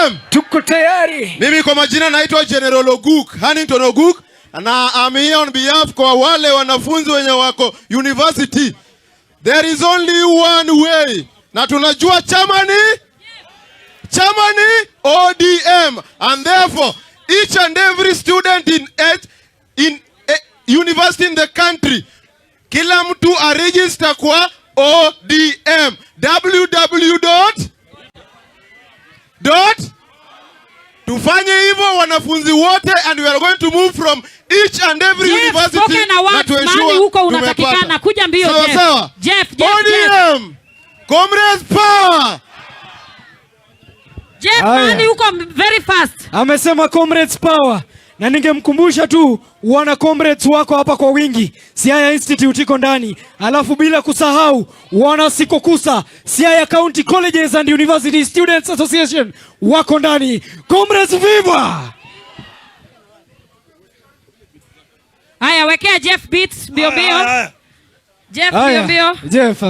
ODM. Tuko tayari. Mimi kwa majina naitwa General Oguk, Hannington Oguk, na I'm here on behalf kwa wale wanafunzi wenye wako university. There is only one way. Na tunajua chama ni ODM, and therefore each and every student in a university in the country, kila mtu aregister kwa ODM www dot dot. Tufanye hivyo wanafunzi wote, and we are going to move from each and every Jeff, university spoken na awards, to ensure mahali huko tumepata. Unatakikana. Kuja mbio, Sawa, Jeff. sawa. Jeff, Jeff, Jeff. ODM. Comrades power. Jeff, Haya. mahali huko very fast. Amesema comrades power, na ningemkumbusha tu wana comrades wako hapa kwa wingi. Siaya Institute iko ndani, alafu bila kusahau wana Sikokusa, Siaya County Colleges and University Students Association wako ndani. Comrades viva! Haya, wekea Jeff beats mbio mbio. Haya. Jeff, mbio Haya, mbio. Jeff.